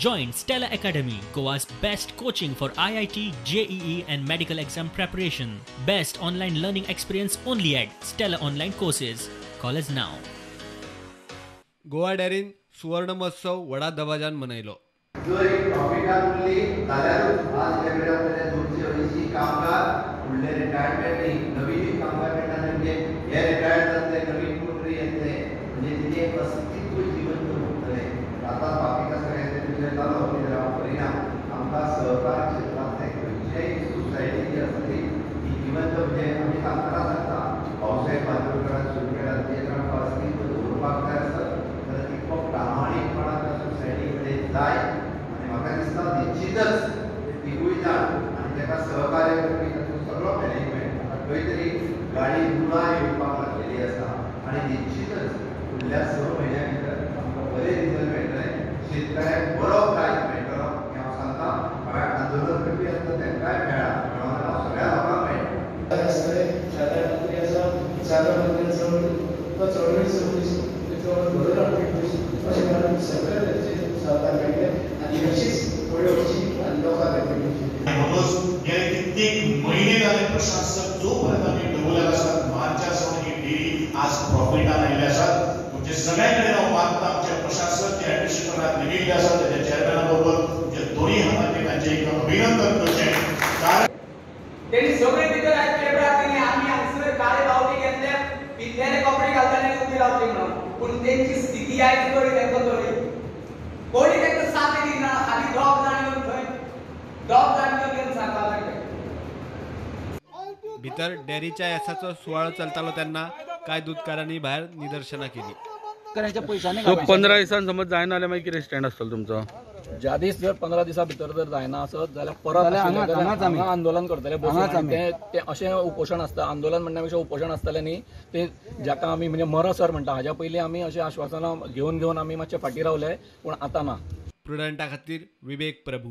Join Stella Academy, Goa's best coaching for IIT, JEE and medical exam preparation. Best online learning experience only at Stella Online Courses. Call us now. Goa डेअरीन सुवर्ण महोत्सव व्हडा दबाज्यान मनयलो. जर एक प्रॉफिटान उरली जाल्यारूच आज वेगळ्या आपल्याला 280 कामगार फुडले रिटायरमेंट न्ही, नवीन कामगार मेळटा, म्हणजे हे रिटायर्ड जातले, नवीन कोण तरी येतले, म्हणजे तिचें अस्तित्व जिवंत उरतलें. आतां बाकीच्या सगळ्यांचे विशय जालो कितें हांव करिना. आमकां सहकार क्षेत्रांतले खंयचेय सोसायटी जी आसा ती जिवंत, म्हणजे आमी सांगतना सांगता भाऊसाहेब बांदोडकरान सुरू केला तें आमकां अस्तित्व दवरपाक जाय आसत जाल्यार तितको प्रामाणीकपणान त्या सोसायटी कडेन जाय. आनी म्हाका दिसता निश्चितच ते तिगूय जाण आनी ताका सहकार्य करपी ताचो सगळो मॅनेजमेंट आतां खंय तरी गाडी रुळार येवपाक लागलेली आसा आनी निश्चितच फुडल्या 6 म्हयन्या भितर आमकां बरे रिजल्ट मेळटले, शेतकऱ्यांक बरो प्रायस मेळटलो हें हांव सांगता. हांवें आंदोलन करपी आसता तांकांय मेळ्ळा, मेळोना हांव सगळ्या लोकांक मेळटा. सहकार मंत्री आसा, सहकार मंत्र्यान चळवळी अशें कारण सगळे तांचे सहकार मेळटले आनी अशीच फुडें वचची आनी लोकांक मेळटली. म्हणूनच गेले कित्येक महिने जाले प्रशासक जो पर्यंत आमी दवरलेले आसात, मार्चा सावन ही डेअरी आज प्रॉफिटान आयिल्ले आसात. तुमचे सगळ्या कडेन हांव मागता, आमचे प्रशासक जे ऍडमिनिस्ट्रेटराक नेमिल्ले आसात ताच्या चेअरमॅना बरोबर तुमच्या दोनूय हातांचें तांचें एक अभिनंदन करचें. कारण तेणी सगळे भितर आयज पेपरार तेणी आमी हांगसर काळे बावटे घेतले, पिंजऱ्याले कपडे घालताले आनी उबी रावची म्हणून, पूण तेंची स्थिती आयज कळ्ळी तांकां कळ्ळी. कोणी तांकां साथ दिना, खाली दोग जाण येवन थंय दोग जाण येवन सांगपाक लागले. भितर डेअरीच्या येसाचो सुवाळो चलतालो तेन्ना कांय दूदकारांनी भायर निदर्शनां केली. 15 दिसान समज जायना जाल्यार मागीर कितें स्टँड आसतलो तुमचो? ज्या दीस जर 15 दिसां भितर जर जायना आसत जाल्यार परत हांगा आंदोलन करतले. ते अशें उपोशण आसता, आंदोलन म्हणण्या पेक्षा उपोशण आसतलें न्ही, ते जाका आमी म्हणजे मरसर म्हणटा. हाज्या पयलीं आमी अशें आश्वासनां घेवन घेवन आमी मातशे फाटीं रावले, पूण आतां ना. प्रुडंटा खातीर विवेक प्रभू.